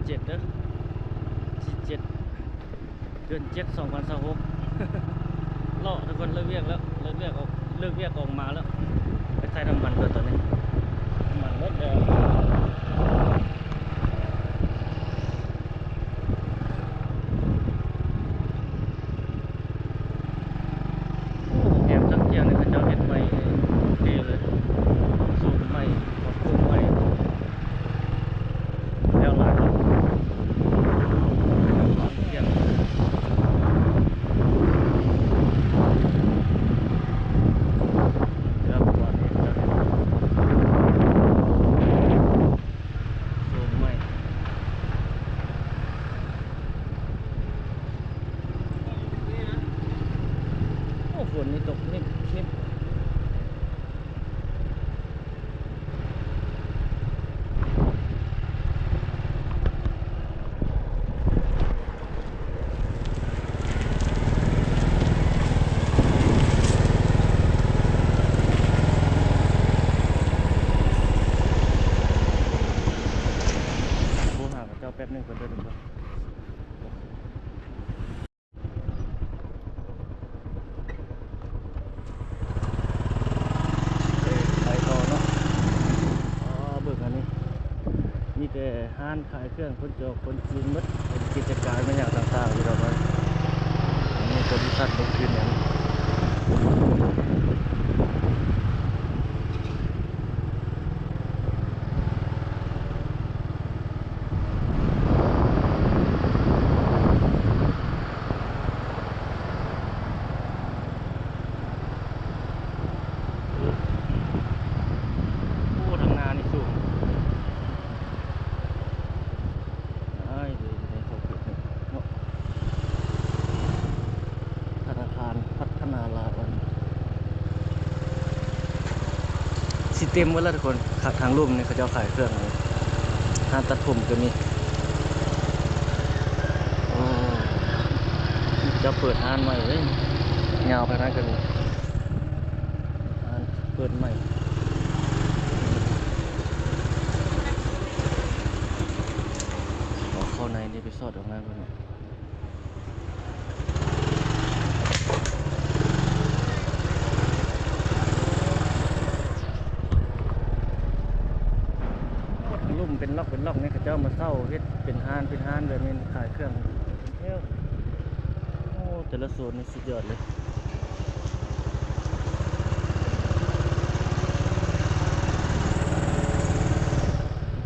ເຈັດເດີ້ ທີເຈັດ ເດືອນເຈັດ ສອງພັນຊາວຫົກ ເລາະທຸກຄົນ ເລີກວຽກແລ້ວ ເລີກວຽກອອກ ເລີກວຽກອອກມາແລ້ວ ໄປໃສ່ນ້ຳມັນກ່ອນຕອນນີ້ ນ້ຳມັນໝົດແລ້ວ. ໂອ້ ໂຮງແຮມຈັກຈຽງນີ້ ເຂົາເຈົ້າເຮັດໃໝ່ເດ້ເລີຍ ໂຊນໃໝ່ ປັບປຸງໃໝ່ ແລ້ວຫຼາຍເນາະ ຈັກຈຽງ ເກືອບກວ່ານີ້ ໂຊນໃໝ່ ໂອ້ ຝົນນີ້ຕົກນິບໆ. ໂທຫາເຂົາເຈົ້າແປັບໜຶ່ງກ່ອນເດີ້ທຸກຄົນ. ໄປຕໍ່ເນາະ ອໍ ເບິ່ງອັນນີ້ ມີແຕ່ຮ້ານຂາຍເຄື່ອງ ຄົນຈອກຄົນຈີນໝົດ ເປັນກິດຈະການແມ່ນຫຍັງຕ່າງໆ ຢູ່ດອກ ອັນນີ້ບໍລິສັດລົງທຶນຫຍັງ. ໂອ້ ທາງໜ້ານີ້ສູງ ອ້າຍ ເດີ ຢູ່ໃນເຂົາເຂດນີ້ເນາະ ທະນາຄານພັດທະນາລາວ ຊິເຕັມໝົດແລ້ວທຸກຄົນ ທາງລຸ່ມນີ້ເຂົາເຈົ້າຂາຍເຄື່ອງ ຮ້ານຕັດຜົມກໍມີ ໂອ້ ເຂົາເຈົ້າເປີດຮ້ານໃໝ່ເດ້ ຍາວໄປທາງນັ້ນກໍມີ ຮ້ານເປີດໃໝ່ ເຂົ້າໃນນີ້ໄປສອດອອກໜ້າເບິ່ງ. ລຸ່ມເປັນລັອກເປັນລັອກນີ້ ເຂົາເຈົ້າມາເຊົ່າເຮັດເປັນຮ້ານເປັນຮ້ານແບບນີ້ ຂາຍເຄື່ອງ. ໂອ້ ແຕ່ລະໂຊນນີ້ສຸດຍອດເລີຍ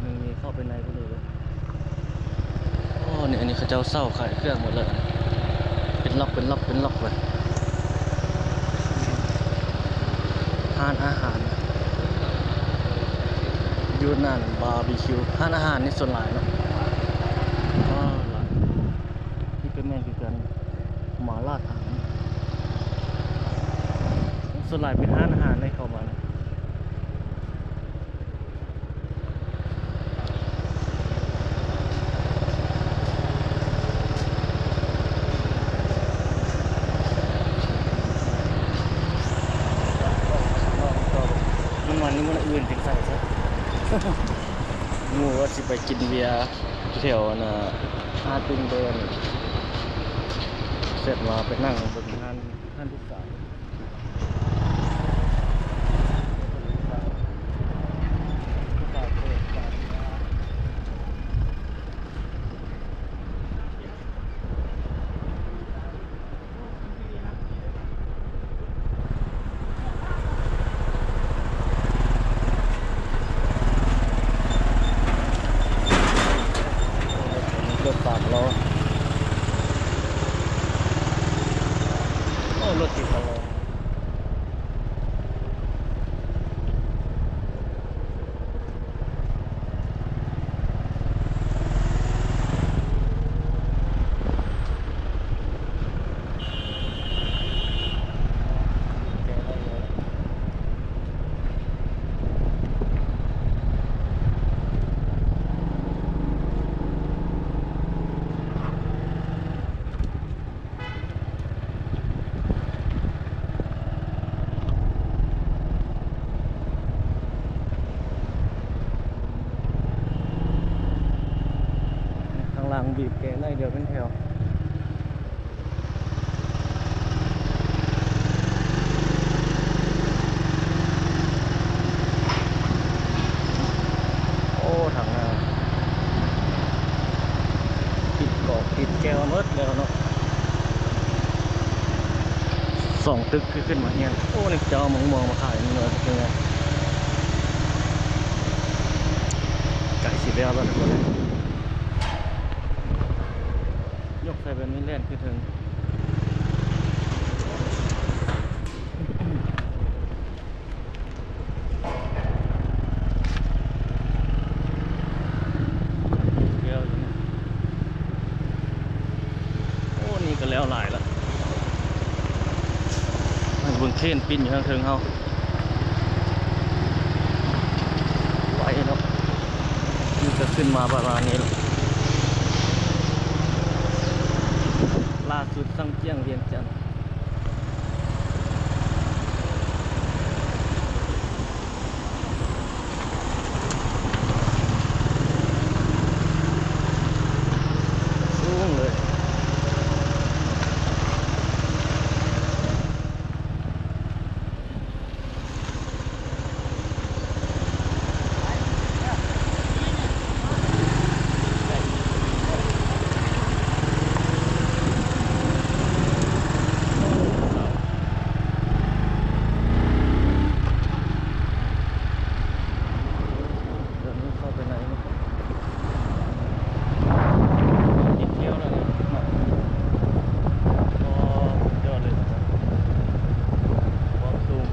ໜຶ່ງນີ້ເຂົ້າໄປໃນພຸ້ນເລີຍ. ອໍ ນີ້ ອັນນີ້ເຂົາເຈົ້າເຊົ່າຂາຍເຄື່ອງໝົດເລີຍ ເປັນລັອກ ເປັນລັອກ ເປັນລັອກເລີຍ ຮ້ານອາຫານ ຢູນານບາບີຄິວ ຮ້ານອາຫານນີ້ສ່ວນຫຼາຍເນາະ ວ້າວ ຫຼາຍ ນີ້ກໍແມ່ນຄືກັນ ໝາລ່າຖານ ສ່ວນຫຼາຍເປັນຮ້ານອາຫານໃນເຂົ້າມານະ. ນ້ຳມັນນີ້ມື້ອື່ນຈຶ່ງໃສ່ຊະ ໝູ່ວ່າຊິໄປກິນເບຍແຖວອັນນ່າ ຫາດດິນແດງ ເສັດມາໄປນັ່ງເບິ່ງຮ້ານ ຮ້ານ ລົດສາມລໍ້ ໂອ້ ລົດຕິດຕະຫຼອດ. ໂ ບີບແກໄລ່ດຽວເປັນແຖວ. ໂອ້ ທາງໜ້າຕິດກອກຕິດແກວໝົດແລ້ວເນາະ. ສອງຕຶກຄືຂຶ້ນມາຮຽນ. ໂອ້ ນີ້ເຈົ້າເອົາໝາກມ່ວງມາຂາຍ ເປັນໄງ? ໃກ້ຊິແລ້ວແລ້ວທຸກຄົນເອີຍ. ຍົກໃສ່ແບບນີ້ແລ່ນຄືເຖິງ. ແກ້ວຢູ່ນີ້. ໂອ້ ນີ້ກໍແລ້ວຫຼາຍລະ. ເບິ່ງເຄຣນປິ່ນຢູ່ທາງເທິງເຮົາ. ໄວເນາະ. ນີ້ກໍຂຶ້ນມາປະມານນີ້ລະ. ລ່າສຸດສັງຈຽງວຽງຈັນ. ສູງເລີຍ. ດຽວນີ້ເຂົ້າໄປໃນ ເຮັດທ່ຽວແລ້ວເນາະ. ອໍ ສຸດຍອດເລີຍ ຄວາມສູງ.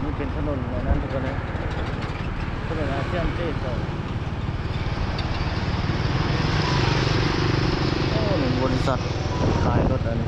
ນີ້ເປັນຖະໜົນອັນນັ້ນທຸກຄົນເອີຍ ຖະໜົນອາຊຽນເຈສອງ. ໂອ້ ນີ້ບໍລິສັດຂາຍລົດອັນ